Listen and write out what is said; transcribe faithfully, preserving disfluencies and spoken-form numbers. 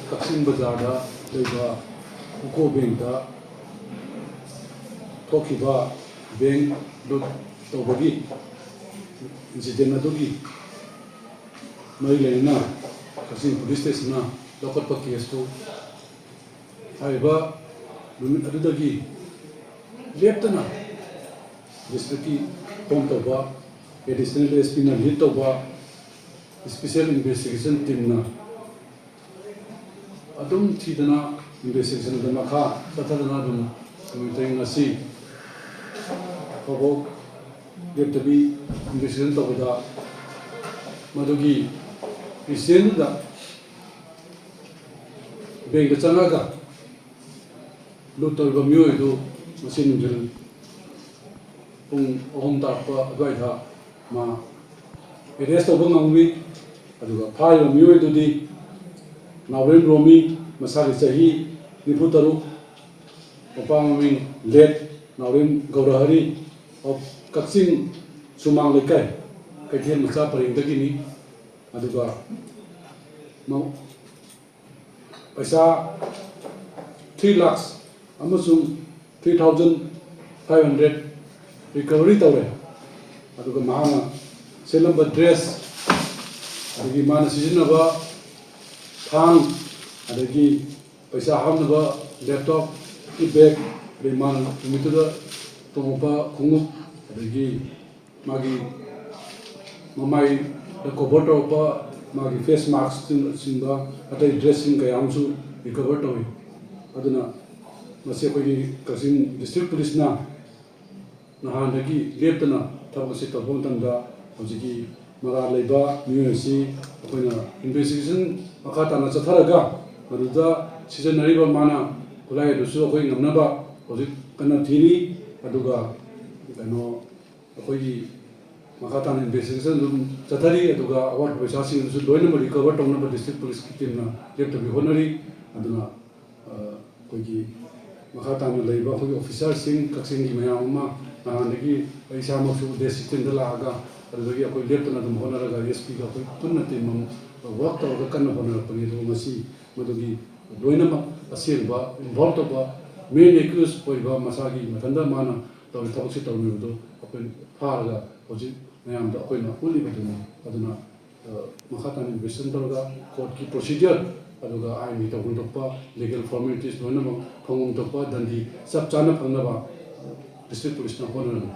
ꯀꯛꯆꯤꯡ ꯕꯖꯥꯔꯗ ꯂꯩꯕ UCO ꯕꯦꯡꯛꯇ ꯊꯣꯛꯈꯤꯕ ꯕꯦꯡꯛ ꯂꯨꯠ ꯇꯧꯕꯒꯤ ꯏꯟꯁꯤꯗꯦꯟ ꯑꯗꯨꯒꯤ ꯃꯔꯤ ꯂꯩꯅꯅ ꯀꯛꯆꯤꯡ ꯄꯨꯂꯤꯁ ꯁ꯭ꯇꯦꯁꯟꯅ ꯂꯧꯈꯠꯄ ꯀꯦꯁꯇꯨ ꯍꯥꯏꯔꯤꯕ ꯅꯨꯃꯤꯠ ꯑꯗꯨꯗꯒꯤ ꯂꯦꯞꯇꯅ ꯗꯤꯁꯇ꯭ꯔꯤꯛꯀꯤ ꯐꯣꯝ ꯇꯧꯕ, ꯑꯦꯗꯤꯁꯅꯦꯜ ꯑꯦꯁ ꯄꯤꯅ ꯂꯤꯗ ꯇꯧꯕ ꯏꯁꯄꯤꯁꯦꯜ ꯏꯟꯚꯦꯁꯇꯤꯒꯦꯁꯟ ꯇꯤꯝꯅ ꯑꯗꯨꯝ ꯊꯤꯗꯅ ꯏꯟꯚꯦꯁꯇꯤꯒꯦꯁꯟꯗ ꯃꯈꯥ ꯆꯠꯊꯗꯅ ꯑꯗꯨꯝ ꯅꯨꯃꯤꯠ ꯉꯁꯤ ꯐꯥꯎꯕ ꯂꯦꯞꯇꯕꯤ ꯏꯟꯚꯦꯁꯇꯤꯒꯦꯁꯟ ꯇꯧꯕꯗ ꯃꯗꯨꯒꯤ ꯏꯟꯁꯤꯗꯦꯟꯗꯨꯗ ꯕꯦꯡꯗ ꯆꯪꯉꯒ ꯂꯨꯠ ꯇꯧꯔꯤꯕ ꯃꯤꯑꯣꯏ ꯑꯗꯨ ꯉꯁꯤ ꯅꯨꯡꯊꯤꯜ ꯄꯨꯡ ꯑꯍꯨꯝ ꯇꯥꯔꯛꯄ ꯑꯗꯨꯋꯥꯏꯗ ꯃꯥ ꯑꯦꯔꯦꯁ ꯇꯧꯕ ꯉꯝꯃꯤ꯫ ꯑꯗꯨꯒ ꯐꯥꯔꯤꯕ ꯃꯤꯑꯣꯏ ꯑꯗꯨꯗꯤ ꯅꯥꯎꯔꯦꯝ ꯔꯣꯃꯤ, ꯃꯁꯥꯒꯤ ꯆꯍꯤ ꯅꯤꯐꯨ ꯇꯔꯨꯛ, ꯃꯄꯥ ꯃꯃꯤꯡ ꯂꯦꯠ ꯅꯥꯎꯔꯦꯝ ꯒꯧꯔꯍꯔꯤ of ꯀꯛꯆꯤꯡ ꯁꯨꯃꯥꯡ ꯂꯩꯀꯥꯏ, ꯀꯩꯊꯦꯜ ꯃꯆꯥ ꯄꯔꯦꯡꯗꯒꯤꯅꯤ꯫ ꯑꯗꯨꯒ ꯃ-, ꯄꯩꯁꯥ three lakhs ꯑꯃꯁꯨꯡ three thousand five hundred recovery ꯇꯧꯔꯦ꯫ ꯑꯗꯨꯒ ꯃꯍꯥꯛꯅ ꯁꯦꯠꯂꯝꯕ ꯗ꯭ꯔꯦꯁ, ꯑꯗꯒꯤ ꯃꯥꯅ ꯁꯤꯖꯤꯟꯅꯕ ꯊꯥꯡ, ꯑꯗꯒꯤ ꯄꯩꯁꯥ ꯍꯥꯞꯅꯕ ꯂꯦꯞꯇꯣꯞꯀꯤ ꯕꯦꯒ, ꯑꯗꯩ ꯃꯥꯅ ꯅꯨꯃꯤꯠꯇꯨꯗ ꯇꯣꯡꯉꯛꯄ ꯈꯣꯡꯎꯞ, ꯑꯗꯒꯤ ꯃꯥꯒꯤ ꯃꯃꯥꯏꯗ ꯀꯣꯚꯔ ꯇꯧꯔꯛꯄ ꯃꯥꯒꯤ ꯐꯦꯁ ꯃꯥꯛꯁꯅꯆꯤꯡꯕ ꯑꯇꯩ ꯗ꯭ꯔꯦꯁꯁꯤꯡ ꯀꯌꯥ ꯑꯃꯁꯨ ꯔꯤꯀꯣꯚꯔ ꯇꯧꯏ꯫ ꯑꯗꯨꯅ ꯃꯁꯤ ꯑꯩꯈꯣꯏꯒꯤ ꯀꯛꯆꯤꯡ ꯗꯤꯁꯇ꯭ꯔꯤꯛ ꯄꯨꯂꯤꯁꯅ ꯅꯍꯥꯟꯗꯒꯤ ꯂꯦꯞꯇꯅ ꯊꯕꯛ ꯑꯁꯤ ꯇꯧꯔꯛꯄ ꯃꯇꯝꯗ ꯍꯧꯖꯤꯛꯀꯤ ꯃꯔꯥꯜ ꯂꯩꯕ ꯃꯤꯑꯣꯏ ꯑꯁꯤ ꯑꯩꯈꯣꯏꯅ ꯏꯟꯚꯦꯁꯇꯤꯒꯦꯁꯟ ꯃꯈꯥ ꯇꯥꯅ ꯆꯠꯊꯔꯒ ꯃꯗꯨꯗ ꯁꯤꯖꯤꯟꯅꯔꯤꯕ ꯃꯥꯅ ꯈꯨꯠꯂꯥꯏ ꯑꯗꯨꯁꯨ ꯑꯩꯈꯣꯏ ꯉꯝꯅꯕ ꯍꯧꯖꯤꯛ ꯀꯟꯅ ꯊꯤꯔꯤ꯫ ꯑꯗꯨꯒ ꯀꯩꯅꯣ ꯑꯩꯈꯣꯏꯒꯤ ꯃꯈꯥ ꯇꯥꯅ ꯏꯟꯚꯦꯁꯇꯤꯒꯦꯁꯟ ꯑꯗꯨꯝ ꯆꯠꯊꯔꯤ꯫ ꯑꯗꯨꯒ ꯑꯋꯥꯠꯄ ꯄꯩꯁꯥꯁꯤꯡ ꯑꯗꯨꯁꯨ ꯂꯣꯏꯅꯃꯛ ꯔꯤꯀꯣꯚꯔ ꯇꯧꯅꯕ ꯗꯤꯁꯇ꯭ꯔꯤꯛ ꯄꯨꯂꯤꯁꯀꯤ ꯇꯤꯝꯅ ꯂꯦꯞꯇꯕꯤ ꯍꯣꯠꯅꯔꯤ꯫ ꯑꯗꯨꯅ ꯑ, ꯑꯩꯈꯣꯏꯒꯤ ꯃꯈꯥ ꯇꯥꯅ ꯂꯩꯕ ꯑꯩꯈꯣꯏꯒꯤ ꯑꯣꯐꯤꯁꯥꯔꯁꯤꯡ, ꯀꯛꯆꯤꯡꯒꯤ ꯃꯌꯥꯝ ꯑꯃ ꯅꯍꯥꯟꯗꯒꯤ ꯑꯩ ꯏꯁꯥꯃꯛꯁꯨ ꯗꯦ ꯁꯤꯛꯁꯇꯤꯟꯗ ꯂꯥꯛꯑꯒ ꯑꯗꯨꯗꯒꯤ ꯑꯩꯈꯣꯏ ꯂꯦꯞꯇꯅ ꯑꯗꯨꯝ ꯍꯣꯠꯅꯔꯒ ꯑꯦꯁ ꯄꯤꯒ ꯑꯩꯈꯣꯏ ꯄꯨꯟꯅ ꯇꯤꯝ ꯑꯃ ꯋꯥꯔꯛ ꯇꯧꯔꯒ ꯀꯟꯅ ꯍꯣꯠꯅꯔꯛꯄꯅꯤ꯫ ꯑꯗꯨꯕꯨ ꯉꯁꯤ ꯃꯗꯨꯒꯤ ꯂꯣꯏꯅꯃꯛ ꯑꯁꯦꯡꯕ ꯏꯟꯚꯣꯜꯕ ꯇꯧꯕ ꯃꯦꯟ ꯑꯦꯀ꯭ꯌꯨꯁ ꯑꯣꯏꯕ ꯃꯁꯥꯒꯤ ꯃꯊꯟꯇ ꯃꯥꯅ ꯇꯧꯔꯤ ꯊꯕꯛꯁꯤ ꯇꯧꯔꯝꯃꯤꯕꯗꯨ ꯑꯩꯈꯣꯏꯅ ꯐꯥꯔꯒ ꯍꯧꯖꯤꯛ ꯃꯌꯥꯝꯗ ꯑꯩꯈꯣꯏꯅ ꯎꯠꯂꯤꯕꯗꯨꯅꯤ꯫ ꯑꯗꯨꯅ ꯃꯈꯥ ꯇꯥꯅ ꯏꯟꯚꯦꯁꯇꯤꯒꯦꯁꯟ ꯇꯧꯔꯒ ꯀꯣꯔꯠꯀꯤ ꯄ꯭ꯔꯣꯁꯤꯗꯤꯌꯔ ꯑꯗꯨꯒ ꯑꯥꯏꯟꯒꯤ ꯇꯧꯐꯝ ꯊꯣꯛꯄ ꯂꯤꯒꯦꯜ ꯐꯣꯔꯃꯦꯂꯤꯇꯤꯁ ꯂꯣꯏꯅꯃꯛ ꯐꯪꯐꯝ ꯊꯣꯛꯄ ꯗꯟꯗꯤ ꯆꯞ ꯆꯥꯅ ꯐꯪꯅꯕ ꯗꯤꯁꯇ꯭ꯔꯤꯛ ꯄꯨꯂꯤꯁꯅ ꯍꯣꯠꯅꯔꯝꯃꯤ꯫